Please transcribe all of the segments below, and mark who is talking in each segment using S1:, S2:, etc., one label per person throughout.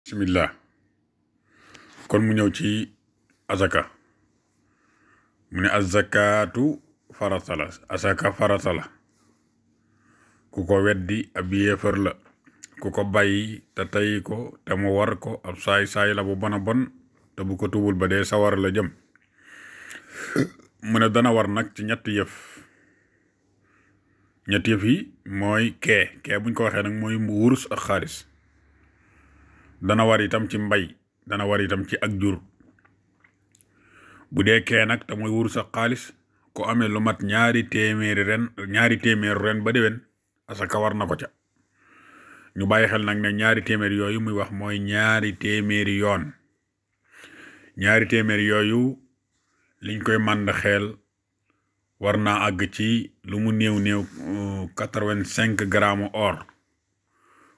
S1: bismillah kon mu ñëw ci azaka mu ne azakaatu farata la azaka farata la ku ko weddi ab yéefar la ku ko bàyyi te tey ko te mu war ko ab saay-saay la bu bon a bon te bu ko tubul ba dee sawar la jëm mu ne dana war nag ci ñetti yëf yi mooy kee buñ ko waxee nag mooy wurus ak xaalis dana war itam ci mbay dana war itam ci ak jur bu dee kee nag te mooy wurus ak xaalis ku amee lu mat ñaari téeméeru ren ba déwén asaka war na ko ca ñu bàyyi xel nag ne ñaari téeméer yooyu muy wax mooy ñaari téeméeri yoon ñaari téeméer yooyu liñ koy mànd xeel war naa àgg ci lu mu néew 85 grammes or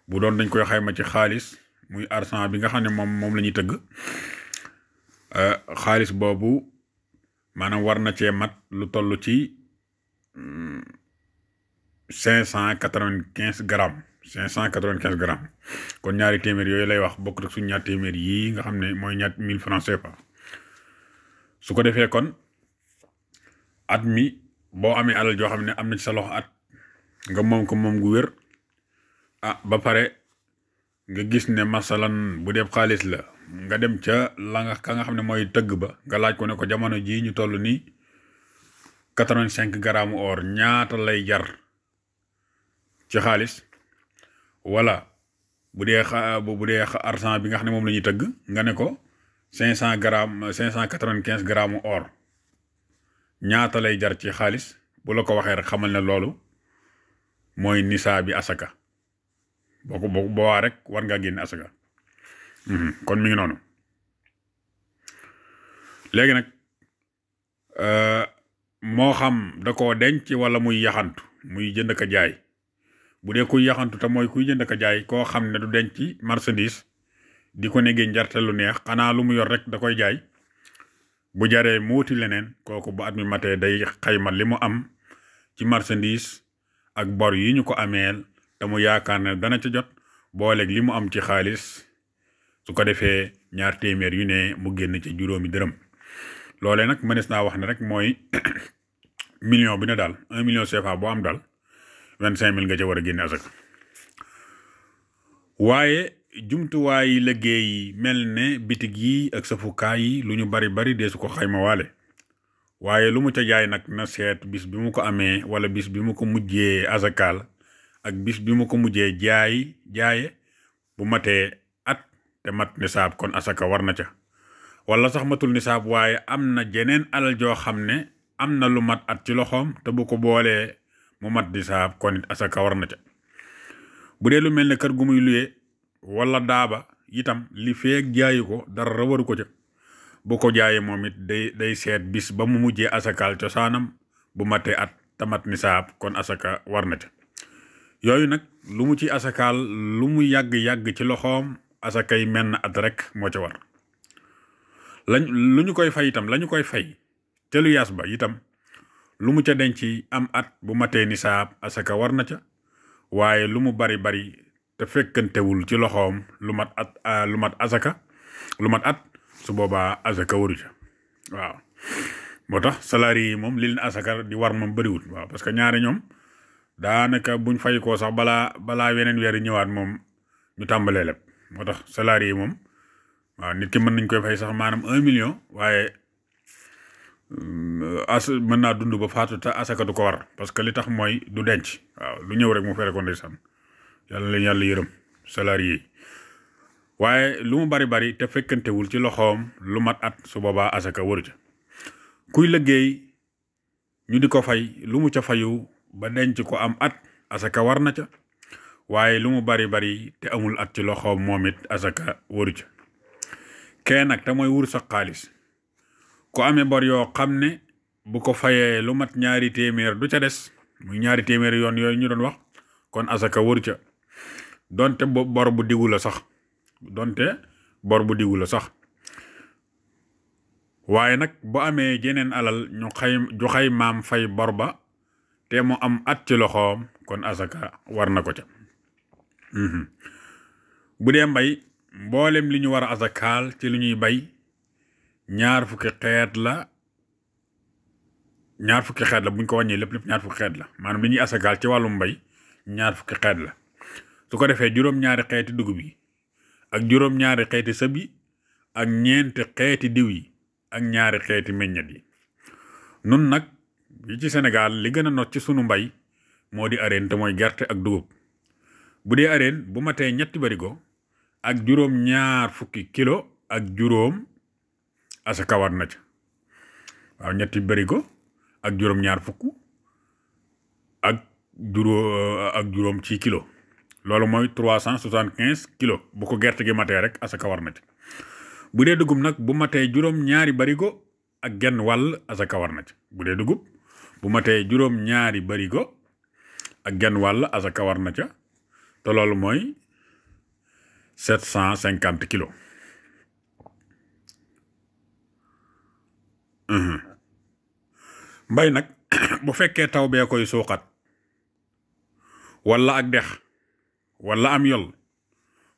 S1: bu doon dañ koy xayma ci xaalis muy argent bi nga xam ne moom la ñuy tëgg xaalis boobu maanaam war na cee mat lu toll ci 595 grammes 595 grammes kon ñaari téeméer yooyu lay wax bokk rek suñu ñaari téeméer yii nga xam ne mooy ñaar 1000 francs CFA su ko defee kon at mi boo amee alal joo xam ne am na ci sa loxo at nga moom ko moom gu wér ba pare nga gis ne masalan bu dee xaalis la nga dem ca ka nga xam ne mooy tëgg ba nga laaj ko ne ko jamono jii ñu toll nii 85 grammes or ñaata lay jar ci xaalis wala bu dee argent bi nga xam ne moom la ñuy tëgg nga ne ko 595 grammes or ñaata lay jar ci xaalis bu la ko waxee rek xamal ne loolu mooy nisaa bi asaka boo waa rek war ngaa génne asaka kon mi ngi noonu léegi nag moo xam da koo denc wala muy yaxantu muy jënd ka jaay bu dee kuy yaxantu te mooy kuy jënd ka jaay koo xam ne du denc marchandise di ko negee njarte lu neex xanaa lu mu yor rek da koy jaay bu jaree mu wuti leneen kooku bu at mi matee day xayma li mu am ci marchandise ak bor yi ñu ko ameel te mu yaakaar ne dana ca jot booleeg li mu am ci xaalis su ko defee ñaar téeméer yu ne mu génn ci juróomi dërëm loolee nag mënees naa wax ne rek mooy million bi ne daal 1 million CFA boo am daal 25 000 nga ca war a génne asaka waaye jumtuwaayi liggéey yi mel ne bitig yi ak safukaay yi lu ñu bari dee su ko xayma waale waaye lu mu ca jaay nag na seet bis bi mu ko amee wala bis bi mu ko mujjee asakaal ak bis bi mu ko mujjee jaaye bu matee at te mat nisaab kon asaka war na ca wala sax matul nisaab waaye am na jeneen alal joo xam ne am na lu mat at ci loxoom te bu ko boolee mu mat nisaab kon it asaka war na ca bu dee lu mel ne kër gu muy luye wala daaba itam li feeg jaayu ko dara waru ko ca bu ko jaayee moom it day seet bis ba mu mujjee asakaal cosaanam bu matee at te mat nisaab kon asaka war na ca yooyu nag lu mu ci asakaal lu mu yàgg ci loxoom asakay menn at rek moo ca war lu ñu koy fay itam la ñu koy fay te lu yaas ba itam lu mu ca denc am at bu matee nisaab asaka war na ca waaye lu mu bari te fekkantewul ci loxoom lu mat at su boobaa asaka waru ca waaw moo tax salarié yi moom li leen asaka di war moom bëriwul waaw parce que ñaari ñoom daanaka buñ fay koo sax balaa weneen weer yi ñëwaat moom ñu tàmbalee lépp moo tax salarié yi moom waaw nit ki mën nañ koy fay sax maanaam 1 million waaye mën naa dund ba faatu te asaka du ko war parce que li tax mooy du denc waaw lu ñëw rek mu fere ko ndeysaan yàlla leen yàlla yërëm salarié yi waaye lu mu bari te fekkantewul ci loxoom lu mat at su boobaa asaka waru ca kuy liggéey ñu di ko fay lu mu ca fayu ba denc ko am at asaka war na ca waaye lu mu bari te amul at ci loxoom moom it asaka waru ca kee nag te mooy wur sa xaalis ku amee bor yoo xam ne bu ko fayee lu mat ñaari téeméer du ca des muy ñaari téeméer yoon yooyu ñu doon wax kon asaka waru ca donte bor bu diggu la sax waaye nag bu amee jeneen alal ju xaymaam fay bor ba te mu am at ci loxoom kon asaka war na ko ca bu dee mbay mboolem li ñu war a asakaal ci li ñuy bay ñaar fukki xeet la buñ ko wàññee lépp ñaar fukki xeet la maanaam li ñuy asakaal ci wàllum mbay ñaar fukki xeet la su ko defee juróom-ñaari xeeti dugub yi ak juróom-ñaari xeeti sëb yi ak ñeenti xeeti diw yi ak ñaari xeeti meññet yi nun nag yi ci Sénégal li gën a not ci sunu mbay moo di areen te mooy gerte ak dugub bu dee areen bu matee ñetti barigo ak juróom-ñaar fukki kilo ak juróom asaka war na ca waaw ñetti barigo ak juróom-ñaar fukk ak juróom ci kilo loolu mooy 375 kilo bu ko gerte gi matee rek asaka war na ca bu dee dugub nag bu matee juróom-ñaari barigo ak genn wàll asaka war na ca bu dee dugub bu matee juróom-ñaari barigo ak genn wàll asaka war na ca te loolu mooy 750 kilos mbay nag bu fekkee taw bee koy suuxat walla ak dex walla am yol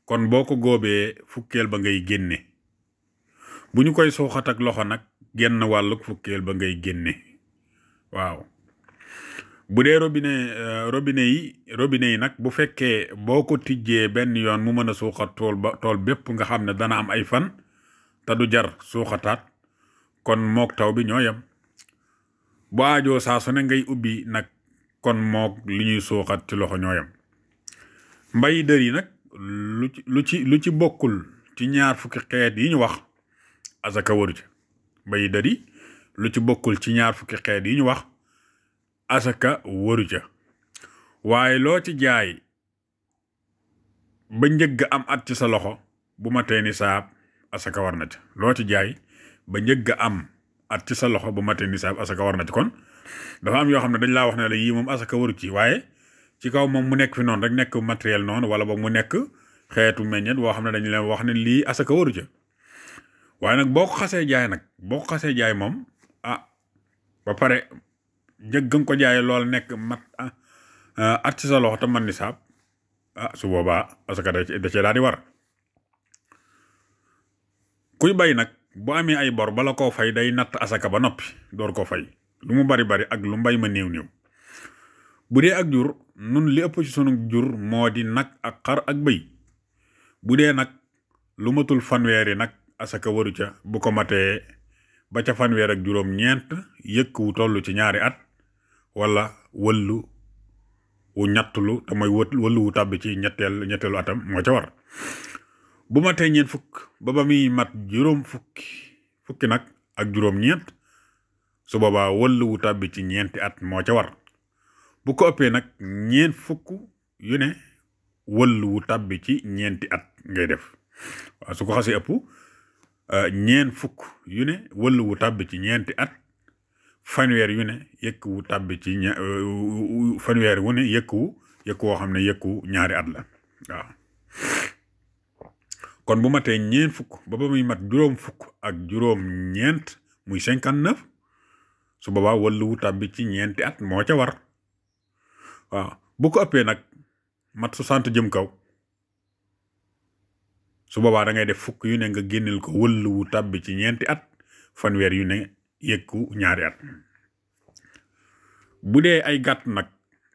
S1: kon boo ko góobee fukkeel ba ngay génne bu ñu koy suuxat ak loxo nag genn wàlluk fukkeel ba ngay génne waaw bu dee robinet yi nag bu fekkee boo ko tijjee benn yoon mu mën a suuxat tool bépp nga xam ne dana am ay fan te du jar suuxataat kon mook taw bi ñoo yem bu aajoo saa su ne ngay ubbi nag kon mook li ñuy suuxat ci loxo ñoo yem mbay dër yi nag lu ci bokkul ci ñaar fukki xeet yi ñu wax asaka waru ci mbay dër yi lu ci bokkul ci ñaar fukki xeet yi ñu wax asaka waru ca waaye loo ci jaay ba njëgg am at ci sa loxo bu ma tee nisaab asaka war na ca loo ci jaay ba njëgg am at ci sa loxo bu ma tee nisaab asaka war na ca kon dafa am yoo xam ne dañ laa wax ne la yii moom asaka waru ci waaye ci kaw moom mu nekk fi noonu rek nekk matériel noonu wala boog mu nekk xeetu meññet boo xam ne dañ leen wax ne lii asaka waru ca waaye nag boo ko xasee jaay moom ba pare njëg nga ko jaayee lool nekk at ci sa loxo te man nisaab su boobaa asaka da cee daal di war kuy bay nag bu amee ay bor bala koo fay day natt asaka ba noppi door koo fay lu mu bari ak lu mbay ma néew bu dee ak jur nun li ëpp ci sunu jur moo di nag ak xar ak bëy bu dee nag lu matul fanweeri nag asaka waru ca bu ko matee ba ca fanweer ak juróom-ñeent yëkk wu toll ci ñaari at wala wëllu wu ñattulu te mooy wëllu wu tàbbi ci ñetteelu atam moo ca war bu matee ñeent fukk ba muy mat juróom fukki nag ak juróom-ñeent su boobaa wëllu wu tàbbi ci ñeenti at moo ca war bu ko ëppee nag ñeent fukk yu ne wëllu wu tàbbi ci ñeenti at ngay def waaw su ko xasee ëpp ñeent fukk yu ne wëllu wu tàbbi ci ñeenti at fanweer yu ne yëkk wu tàbbi ci fanweer wu ne yëkk woo xam ne yëkku ñaari at la waaw kon bu matee ñeent fukk ba muy mat juróom fukk ak juróom-ñeent muy 59 su boobaa wëllu wu tàbbi ci ñeenti at moo ca war waaw bu ko ëppee nag mat 60 jëm kaw su boobaa da ngay def fukk yu ne nga génneel ko wëllu wu tàbbi ci ñeenti at fanweer yu ne yëkku ñaari at bu dee ay gàtt nag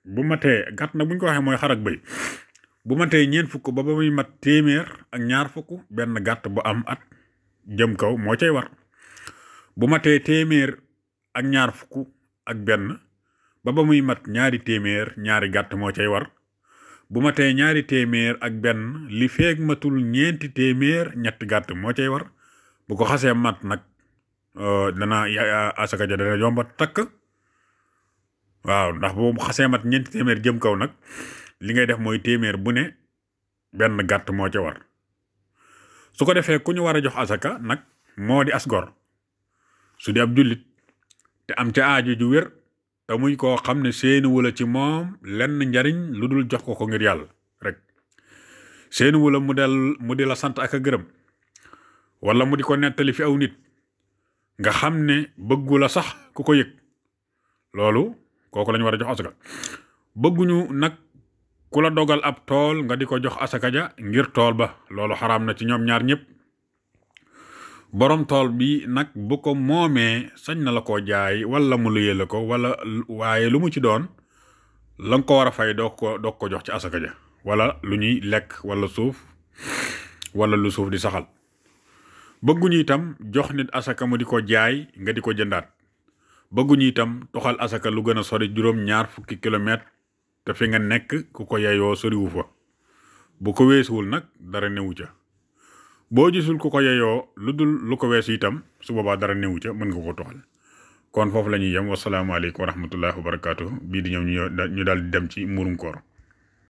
S1: bu matee gàtt nag bu ñu ko waxee mooy xar ak bëy bu matee ñeent fukk ba muy mat téeméer ak ñaar fukk benn gàtt bu am at jëm kaw moo cay war bu matee téeméer ak ñaar fukk ak benn ba muy mat ñaari téeméer ñaari gàtt moo cay war bu matee ñaari téeméer ak benn li feeg matul ñeenti téeméer ñetti gàtt moo cay war bu ko xasee mat nag asaka ja dana yomba takk waaw ndax boobu xasee mat ñeenti téeméer jëm kaw nag li ngay def mooy téeméer bu ne benn gàtt moo ca war su ko defee ku ñu war a jox asaka nag moo di asgor su di ab jullit te am ca aaju ju wér te muy koo xam ne seeni wula ci moom lenn njariñ lu dul jox ko ngir yàlla rek seeni wula mu di la sant ak a gërëm wala mu di ko nettali fi aw nit nga xam ne bëggu la sax ku ko yëg loolu kooku lañu war a jox asaka bëgguñu nag ku la dogal ab tool nga di ko jox asaka ja ngir tool ba loolu xaraam na ci ñoom ñaar ñëpp. borom tool bi nag bu ko moomee sañ na la koo jaay wala mu luyee la ko wala waaye lu mu ci doon la nga ko war a fay doo ko jox ci asaka ja wala lu ñuy lekk wala suuf wala lu suuf di saxal. bëgguñu itam jox nit asaka mu di ko jaay nga di ko jëndaat. bëgguñu itam toxal asaka lu gën a sori juróom-ñaar fukki kilomètre te fi nga nekk ku ko yeyoo soriwu fa. bu ko weesuwul nag dara newu ca. boo gisul ku ko yeyoo lu dul lu ko weesu itam su boobaa dara newu ca mën nga ko toxal. kon foofu la ñuy yem wasalaamaaleykum wa rahmatullahi wa barakaatu bii di ñëw ñu daal di dem ci murum koor.